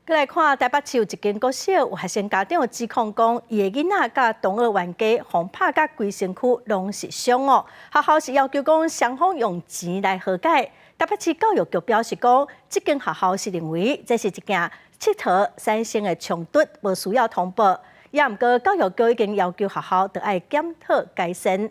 閣來看台北市有一間國小，有學生家長指控講，伊的囡仔佮同學冤家，予拍甲規身軀攏是傷哦。學校是要求講雙方用錢來和解。台北市教育局表示講，這間學校是認為這是一件𨑨迌產生的衝突，無需要通報。也毋過教育局已經要求學校著愛檢討改善。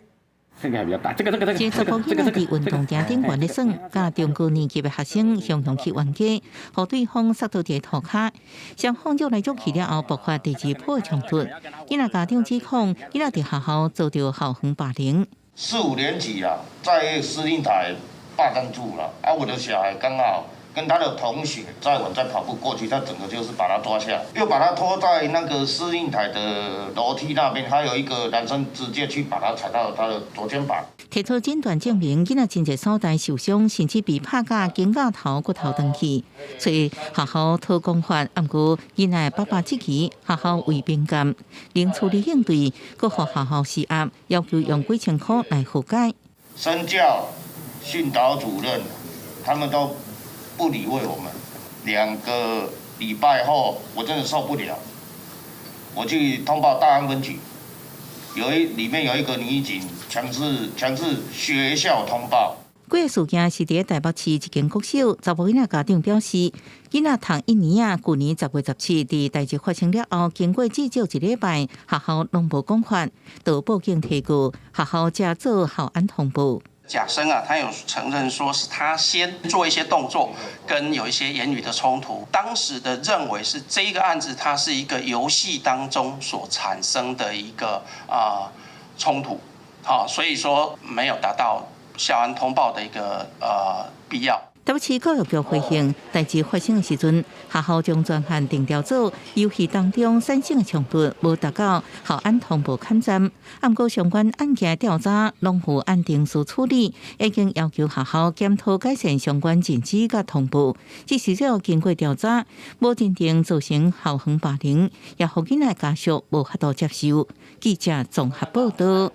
這個比較大，這個這個這個這查埔囡仔佇運動場頂懸咧耍，佮中高年級的學生雄雄去冤家，予對方殺倒佇塗跤，雙方約來約去了後，爆發第二波衝突。囡仔家長指控，囡仔佇學校遭著校園霸凌。四五年級啊，在司令台霸佔住了，啊，我的小孩剛好跟他的同學在玩，在跑步過去，他整個就是把他抓下來，又把他拖在那個司令台的樓梯那邊，還有一個男生直接去把他踩到他的左肩膀。提出診斷證明，囡仔真濟所在受傷，甚至被拍甲肩胛頭骨頭斷去。所以學校討講法，毋過囡仔爸爸質疑學校未敏感，零處理應對，閣予學校施壓，要求用幾千箍來和解。身教訓導主任，他們都不理會我們。2個禮拜後，我真的受不了，我去通報大安分局，裡面有一個女警強制學校通報。這個事件是佇台北市一間國小，查某囡仔家長表示，囡仔讀一年仔，舊年10月17佇代誌發生了後，經過至少一禮拜，學校攏無講法，就報警提告，學校才做校安通報。甲生啊，他有承認說是他先做一些動作，跟有一些言語的衝突。當時的認為是這一個案子，它是一個遊戲當中所產生的一個衝突，好，所以說沒有達到校安通報的一個必要。台北市教育局回應，代誌發生的時陣，學校將專項定調組遊戲當中產生的衝突，無達到校安通報坎站。毋過相關案件調查攏有按程序處理，已經要求學校檢討改善相關認知佮通報。只是說經過調查，無認定造成校園霸凌，也予囡仔家屬無法度接受。記者綜合報道。